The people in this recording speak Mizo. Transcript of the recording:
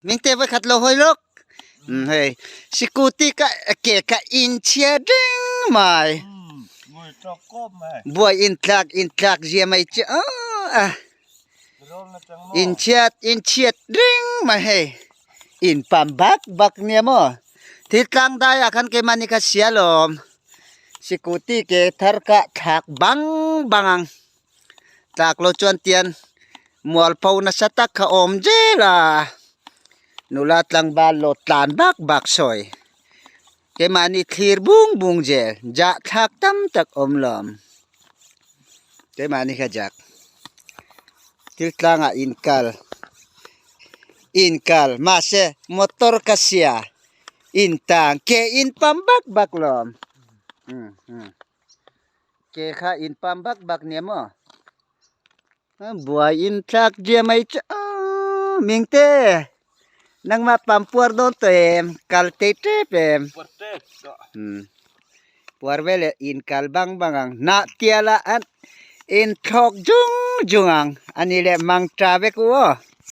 Mingte voi khat lo hawi lawk. Hei sikuti ka ke ka in chia ding mai. Buai in tlak in tlak zia mai chi a. In chiat in chiat ding mai hei. In pam bak bak nia mo. Thil tlang dai ah khan keimah nih kha sia lawm. Sikuti ke thar ka thlak bang bang ang. Tlak lo chuan tian mualpho nasa tak kha awm zel a, nula tlangval lo tlan bak bak sawi keimahni thlir bung bung zel jah thlak tam tak awm lawm keimahni kha jak thil tlangah inkal inkal mahse motor ka sia intang ke in pam bak bak lawm. Ke kha in pam bak bak nia maw? Buai in thlak dia mai chu Mingte nangmah pam puar dawn tawh em? Kal tei tep em? Puar tep tawh. Puar ve leh in kal bang bang ang. Hnah tial ah an in thlawk jung jung ang. Ani leh mang ta vek u aw.